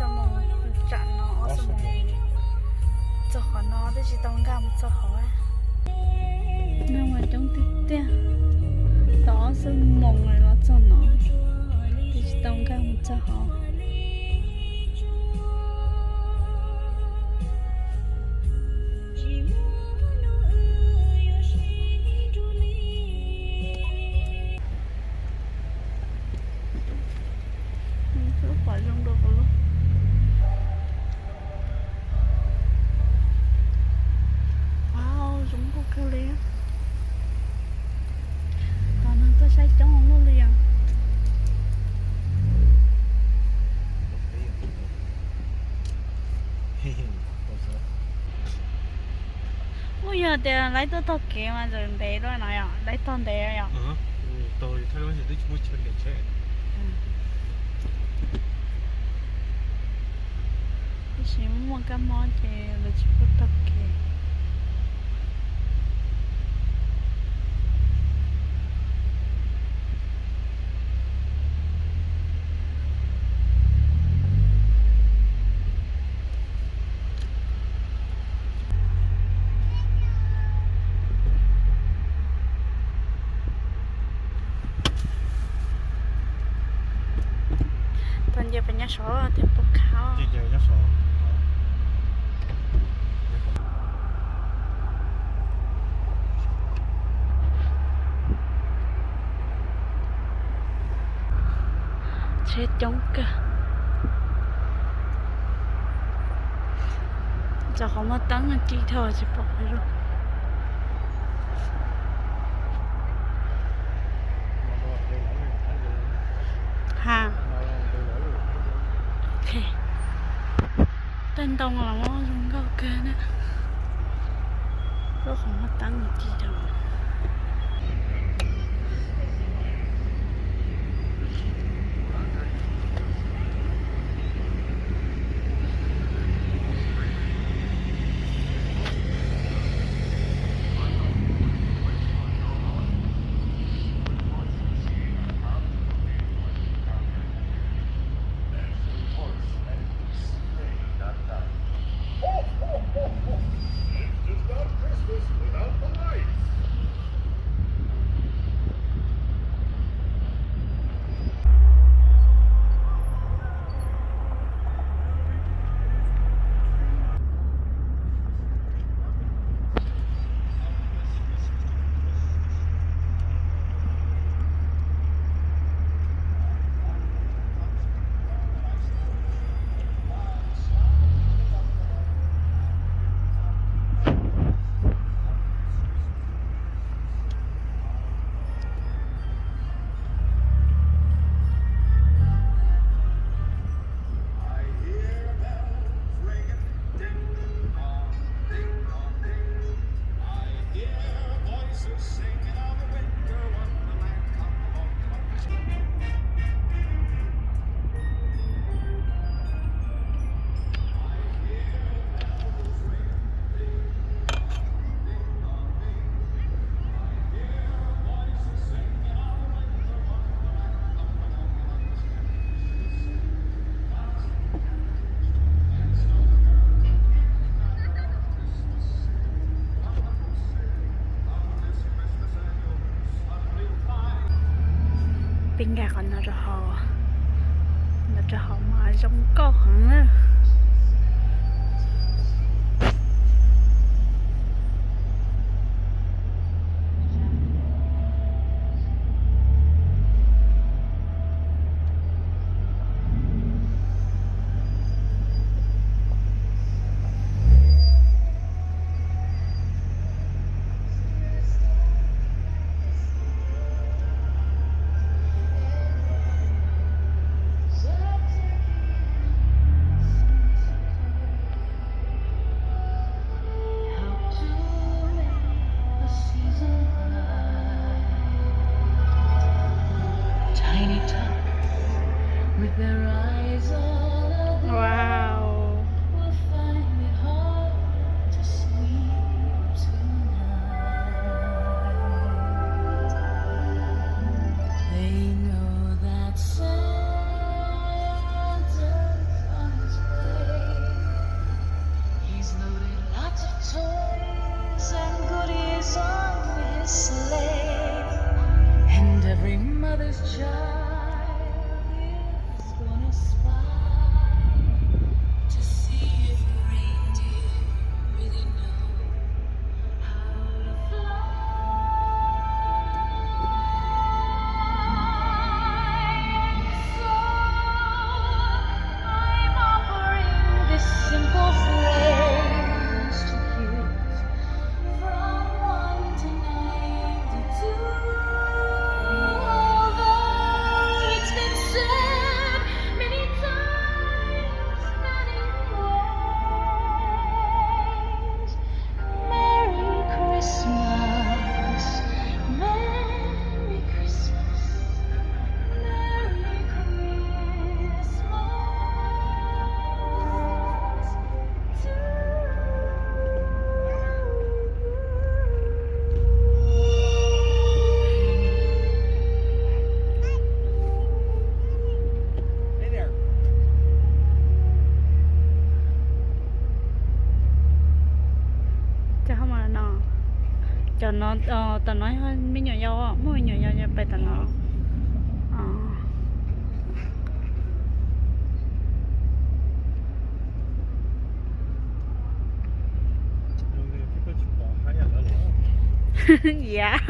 Ob xuab moos tsam no, ob xuab moos txog qhov no twb tsis tau nkag mus txog hauv. Neeg mas coob tiag tiag, tau ob xuab moos los txog no twb tsis tau nkag mus txog hauv. Lub pom zoo dua kuv lub. Wow, zoo nkauj kawg li. Tom no tuaj saib coob ua luaj li os. Ub, yog tias lawv tuaj taug kev mas txawm ntev dua no yom, lawv taug ntev yom. Tab sis muaj kab mob ces lawv tsis pub taug kev. Tau nce pem nyob saud thiaj pom khau. Tsheb coob kawg. Txog qhov muaj teeb ci dhau tsis pom qhov zoo. Ha. Tej ntoo los muab zoo nkauj kawg na. Lub qhov muag teeb ci rau. Peb nkag qhov no rau hauv, no rau hauv mas zoo nkauj heev na. Wow. Tam no, tam no yog me nyuam yaus, muaj me nyuam yaus pais tam no. Yav,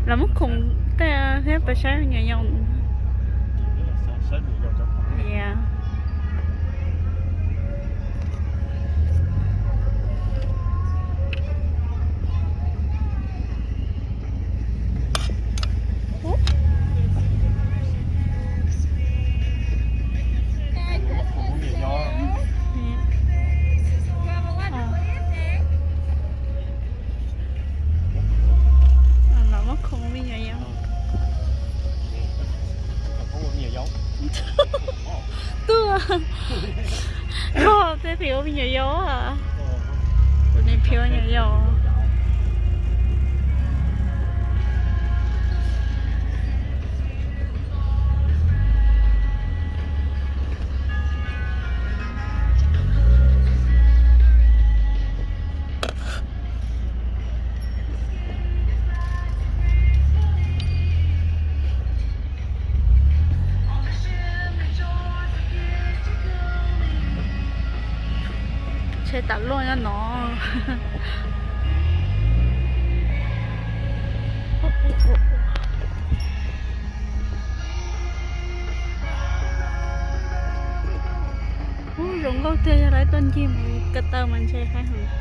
los muab khoom tej thiab pais saib me nyuam yaus. Yav. Los muab khoom me nyuam yaus. Twb, koj tej phem ua me nyuam yaus. Tus niag phem ua me nyuam yaus. Tsheb tas luaj nyob no. Ub, zoo nkauj tiag, yog lawv tuaj ncig mus ko taw mas ntshe haib heev.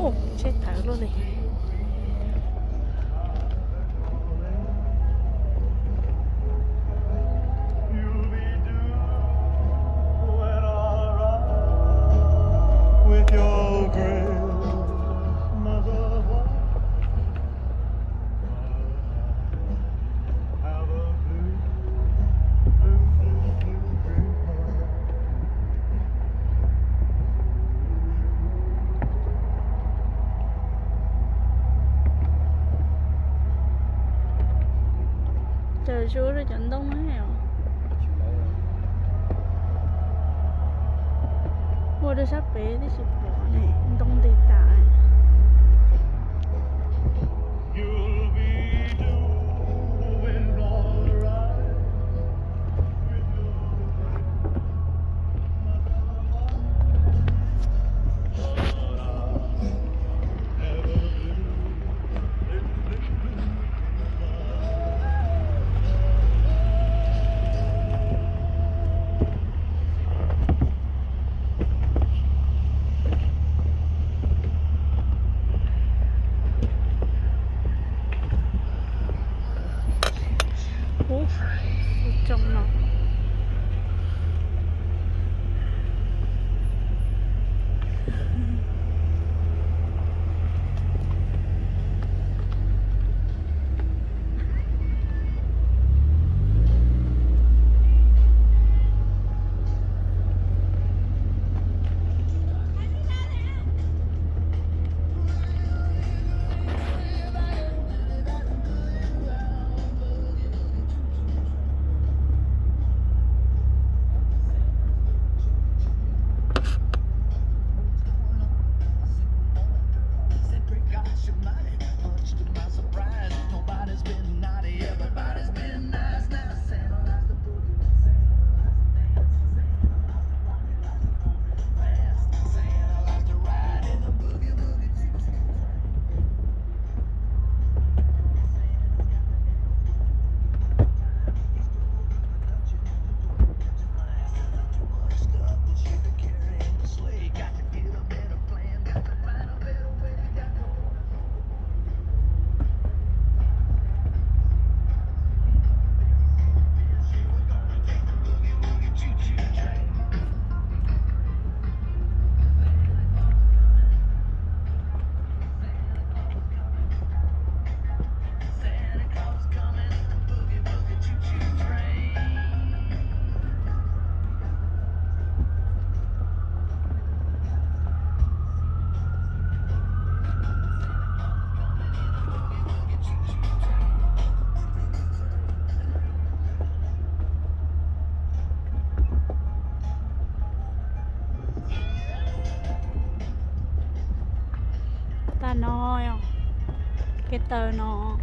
Ub, tsheb tawv luaj li. Cov zuj zus cov ntoo no os. Muaj rau sab pem tib si pom ne, ntoo nti tas. Ub, ub, tsoom no. Tag no, kev taw no,